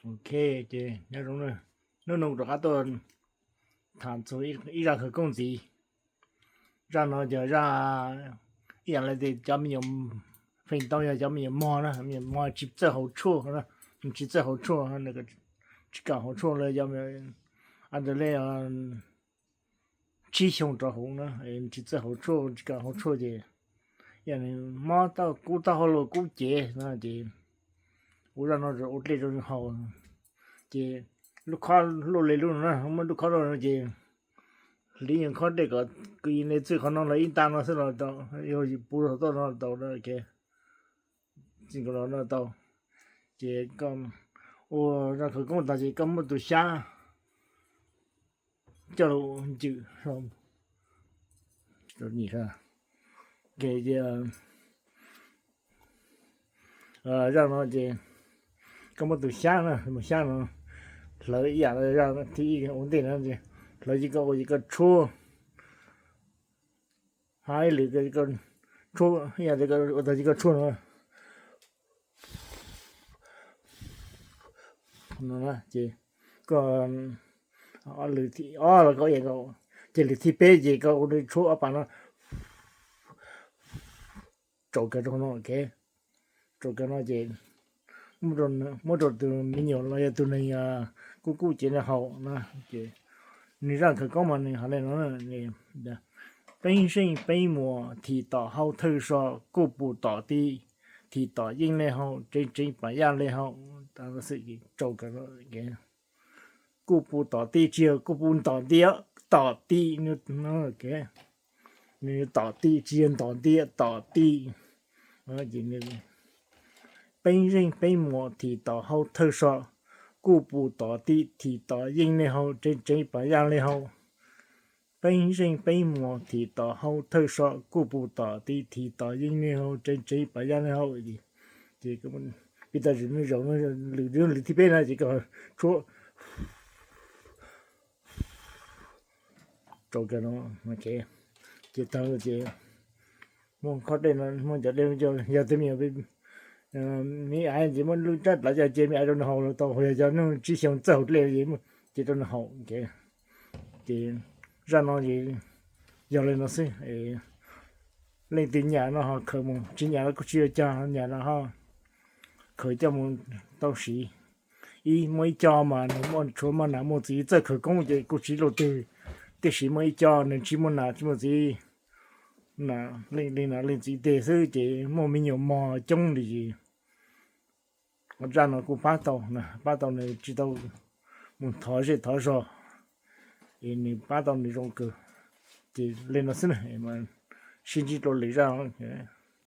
Ok, ces nyob zoo na, hnub no rov qab tuaj tham txog ib zaj khawv koob ntxiv. Zaj no yog zaj ib yam li tias cov me nyuam, feem ntau yog cov me nyuam mog na, me nyuam mog tsis txawj haus tshuaj, tsis txawj haus tshuaj, tsis kam haus tshuaj li, yog ntawd li tsib xyoos rau hauv na, tsis txawj haus tshuaj, tsis kam haus tshuaj ces yog nws mob kub taub hau los kub cev no ces ua zaj no ua dlej rau nws haus. Ces lub khob luaj li lub no na, muab lub khob luaj no ces hliv nyuag khob dej kom kwv yees li txij qhov no los ib nta no xwb los tau, yog puv txog toj no tau, txij nkaus los no tau. Ces koj ua zaj khawv koob tag ces koj muab tus xyab coj los ncwm. Zaj no ces koj muab tus xyab no, tus xyab no hlawv ib yam li zaj thib ib ua ntej no, hlawv ces koj ua ces koj tshuab, hab ib lwm tshuab ib yam li ua tau ces koj tshuab no, no ces koj, lwm thib ob los koj, ces lwm thib peb ces koj ua tshuab ob pas no, tsaus kiag rau no, tsaus kiag no ces muab rau tus me nyuam los yog tus neeg kub kub cev no haus na. Ces nws zaj khawv koob mas nws hais li no: Peeb zeej peeb muas thim tom hau thawj so, kuj pus tom ti, thim tom yeej li hau, tseev tseev pas yaj li hau. Tsaus kiag, kuj pus tom ti tsis yog kuj pus ntom nti, tom ti, nws tom ti tsis yog ntom nti, tom ti. Peeb zeej peeb muas thim tom hau thawj so, kuj pus tom ti, thim tom yeej li hau, tseev tseev pas yaj li hau. Peeb zeej peeb muas thim tom hau thawj so, kuj pus tom ti, thim tom yeej li hau, tseev tseev pas yaj li hau. Ces pib tau zim zaus, lwm thib peb no ces koj tshuab rau kiag no, ces tag ces muab khob dej no, muab cov dej, yog tus me nyuam me aiv ces muab lub rab plawv coj cia me aiv rau nws haus los tau, yog cov neeg tsib xyoo txawj haus dlej ces cia rau nws haus. Ces zaj no yog li no xwb. Leej twg nyam no ho khaws mus, tsis nyam los kuj tsis ua cas, nyam no ho khaws coj mus tau siv. Ib, muaj ib co mas nws muaj tshuav maj nam muaj txiv txawj khawv koob ces kuj tsis luaj twg, tiam sis muaj ib co nws tsis muaj nam tsis muaj txiv, leej li no leej txiv teg xwb ces muaj me nyuam mog coob li ces zaj no kuj pab tau, pab tau nws tsis tau mus thov zej thov zog, es nws pab tau nws zoo kawg. Ces li no xwb na, sib ntsib dua lwm zaj.